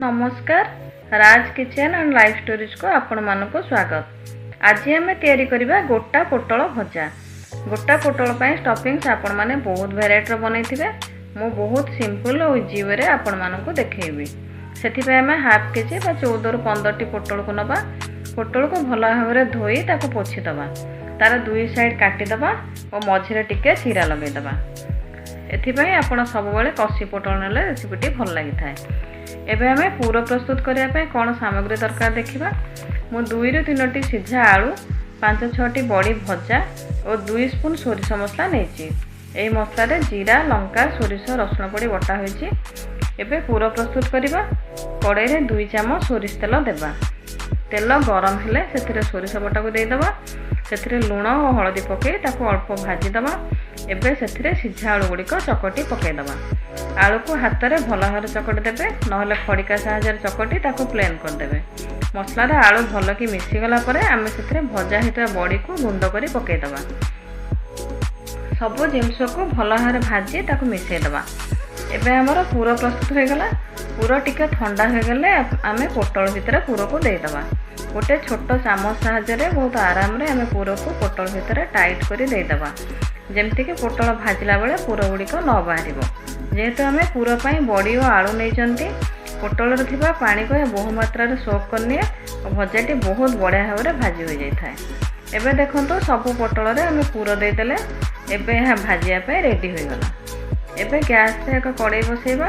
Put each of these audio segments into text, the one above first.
ନମସ୍କାର, ରାଜ kitchen and life ଷ୍ଟୋରିଜକୁ ଆପଣମାନଙ୍କୁ ସ୍ୱାଗତ। ଆଜି ଆମେ ତିଆରି କରିବା ଗୋଟା ପୋଟଳ ଭଜା। ଗୋଟା ପୋଟଳ ପାଇଁ ଷ୍ଟଫିଙ୍ଗସ୍ ଆପଣମାନେ ବହୁତ ଭେରାଇଟିର ବନେଇଥିବେ। ମୁଁ ବହୁତ ସିମ୍ପଲ୍ ଓ ଇଜି ୱେରେ ଆପଣମାନଙ୍କୁ ଦେଖେଇବି। ସେଥିପାଇଁ ଆମେ ହାଫ୍ କେଜି ବା 14ରୁ 15ଟି ପୋଟଳକୁ ନେବା। ପୋଟଳକୁ ଭଲ ଭାବରେ ଧୋଇ ତାକୁ ପୋଛିଦେବା। ତାର ଦୁଇ ସାଇଡ଼୍ କାଟିଦେବା ଓ ମଝିରେ ଟିକେ ଚିରା ଲଗାଇଦେବା। ଏଥିପାଇଁ ଆପଣ ସବୁବେଳେ କଷି ପୋଟଳ ନେଲେ ରେସିପିଟି ଭଲ ଲାଗିଥାଏ। ଏବେ ଆମେ ପୁର ପ୍ରସ୍ତୁତ କରିବା ପାଇଁ କ'ଣ ସାମଗ୍ରୀ ଦରକାର ଦେଖିବା। ମୁଁ 2ରୁ 3ଟି ସିଝା ଆଳୁ, 5-6ଟି ବଡ଼ି ଭଜା ଓ 2 ସ୍ପୁନ୍ ସୋରିଷ ମସଲା ନେଇଛି। ଏହି ମସଲାରେ ଜିରା, ଲଙ୍କା, ସୋରିଷ, ରସୁଣ ପଡ଼ି ବଟା ହୋଇଛି। ଏବେ ପୁର ପ୍ରସ୍ତୁତ କରିବା। କଡ଼େଇରେ 2 ଚାମଚ ସୋରିଷ ତେଲ ଦେବା। ତେଲ ଗରମ ହେଲେ ସେଥିରେ ସୋରିଷ ବଟାକୁ ଦେଇଦେବା। ସେଥିରେ ଲୁଣ ଓ ହଳଦୀ ପକାଇ ତାକୁ ଅଳ୍ପ ଭାଜିଦେବା। ଏବେ ସେଥିରେ ସିଝା ଆଳୁ ଗୁଡ଼ିକ ଚକଟି ପକାଇଦେବା। ଆଳୁକୁ ହାତରେ ଭଲ ଭାବରେ ଚକଟି ଦେବେ, ନହେଲେ ଖଡ଼ିକା ସାହାଯ୍ୟରେ ଚକଟି ତାକୁ ପ୍ଲେନ୍ କରିଦେବେ। ମସଲାରେ ଆଳୁ ଭଲକି ମିଶିଗଲା ପରେ ଆମେ ସେଥିରେ ଭଜା ହେଇଥିବା ବଡ଼ିକୁ ଗୁଣ୍ଡ କରି ପକାଇଦେବା। ସବୁ ଜିନିଷକୁ ଭଲ ଭାବରେ ଭାଜି ତାକୁ ମିଶାଇଦେବା। ଏବେ ଆମର ପୁର ପ୍ରସ୍ତୁତ ହୋଇଗଲା। ପୁର ଟିକେ ଥଣ୍ଡା ହୋଇଗଲେ ଆମେ ପୋଟଳ ଭିତରେ ପୁରକୁ ଦେଇଦେବା। ଗୋଟେ ଛୋଟ ଚାମଚ ସାହାଯ୍ୟରେ ବହୁତ ଆରାମରେ ଆମେ ପୁରକୁ ପୋଟଳ ଭିତରେ ଟାଇଟ୍ କରି ଦେଇଦେବା, ଯେମିତିକି ପୋଟଳ ଭାଜିଲା ବେଳେ ପୁର ଗୁଡ଼ିକ ନ ବାହାରିବ। ଯେହେତୁ ଆମେ ପୁର ପାଇଁ ବଡ଼ି ଓ ଆଳୁ ନେଇଛନ୍ତି, ପୋଟଳରେ ଥିବା ପାଣିକୁ ଏହା ବହୁ ମାତ୍ରାରେ ସୋକ୍ କରିନିଏ ଓ ଭଜାଟି ବହୁତ ବଢ଼ିଆ ଭାବରେ ଭାଜି ହୋଇଯାଇଥାଏ। ଏବେ ଦେଖନ୍ତୁ, ସବୁ ପୋଟଳରେ ଆମେ ପୁର ଦେଇଦେଲେ। ଏବେ ଏହା ଭାଜିବା ପାଇଁ ରେଡ଼ି ହୋଇଗଲା। ଏବେ ଗ୍ୟାସରେ ଏକ କଡ଼େଇ ବସେଇବା।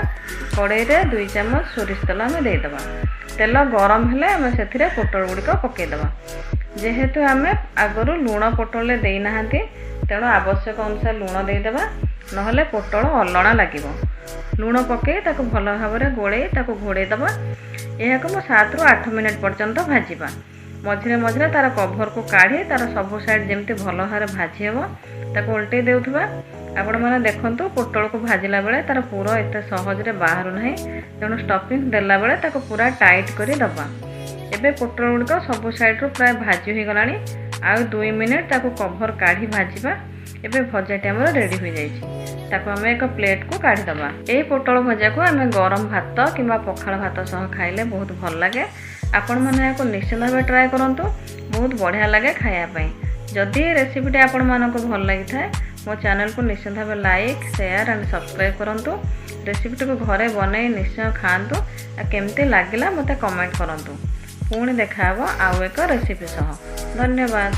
କଡ଼େଇରେ 2 ଚାମଚ ସୋରିଷ ତେଲ ଆମେ ଦେଇଦେବା। ତେଲ ଗରମ ହେଲେ ଆମେ ସେଥିରେ ପୋଟଳ ଗୁଡ଼ିକ ପକାଇଦେବା। ଯେହେତୁ ଆମେ ଆଗରୁ ଲୁଣ ପୋଟଳରେ ଦେଇନାହାନ୍ତି, ତେଣୁ ଆବଶ୍ୟକ ଅନୁସାରେ ଲୁଣ ଦେଇଦେବା, ନହେଲେ ପୋଟଳ ଅଲଣା ଲାଗିବ। ଲୁଣ ପକାଇ ତାକୁ ଭଲ ଭାବରେ ଗୋଳେଇ ତାକୁ ଘୋଡ଼େଇ ଦେବା। ଏହାକୁ ମୁଁ 7ରୁ 8 ମିନିଟ୍ ପର୍ଯ୍ୟନ୍ତ ଭାଜିବା। ମଝିରେ ମଝିରେ ତା'ର କଭରକୁ କାଢ଼ି ତା'ର ସବୁ ସାଇଡ଼୍ ଯେମିତି ଭଲ ଭାବରେ ଭାଜି ହେବ, ତାକୁ ଓଲଟେଇ ଦେଉଥିବା। ଆପଣମାନେ ଦେଖନ୍ତୁ, ପୋଟଳକୁ ଭାଜିଲା ବେଳେ ତା'ର ପୁର ଏତେ ସହଜରେ ବାହାରୁ ନାହିଁ, ତେଣୁ ଷ୍ଟଫିଂ ଦେଲାବେଳେ ତାକୁ ପୁରା ଟାଇଟ୍ କରି ଦେବା। ଏବେ ପୋଟଳ ଗୁଡ଼ିକ ସବୁ ସାଇଡ଼୍ରୁ ପ୍ରାୟ ଭାଜି ହୋଇଗଲାଣି। ଆଉ 2 ମିନିଟ୍ ତାକୁ କଭର କାଢ଼ି ଭାଜିବା। ଏବେ ଭଜାଟି ଆମର ରେଡ଼ି ହୋଇଯାଇଛି। ତାକୁ ଆମେ ଏକ ପ୍ଲେଟ୍କୁ କାଢ଼ିଦେବା। ଏହି ପୋଟଳ ଭଜାକୁ ଆମେ ଗରମ ଭାତ କିମ୍ବା ପଖାଳ ଭାତ ସହ ଖାଇଲେ ବହୁତ ଭଲ ଲାଗେ। ଆପଣମାନେ ଏହାକୁ ନିଶ୍ଚିନ୍ତ ଭାବେ ଟ୍ରାଏ କରନ୍ତୁ, ବହୁତ ବଢ଼ିଆ ଲାଗେ ଖାଇବା ପାଇଁ। ଯଦି ଏ ରେସିପିଟି ଆପଣମାନଙ୍କୁ ଭଲ ଲାଗିଥାଏ, ମୋ ଚ୍ୟାନେଲକୁ ନିଶ୍ଚିନ୍ତ ଭାବେ ଲାଇକ୍, ସେୟାର ଆଣ୍ଡ ସବସ୍କ୍ରାଇବ୍ କରନ୍ତୁ। ରେସିପିଟିକୁ ଘରେ ବନେଇ ନିଶ୍ଚୟ ଖାଆନ୍ତୁ ଆଉ କେମିତି ଲାଗିଲା ମୋତେ କମେଣ୍ଟ କରନ୍ତୁ। ପୁଣି ଦେଖାହେବ ଆଉ ଏକ ରେସିପି ସହ। ଧନ୍ୟବାଦ।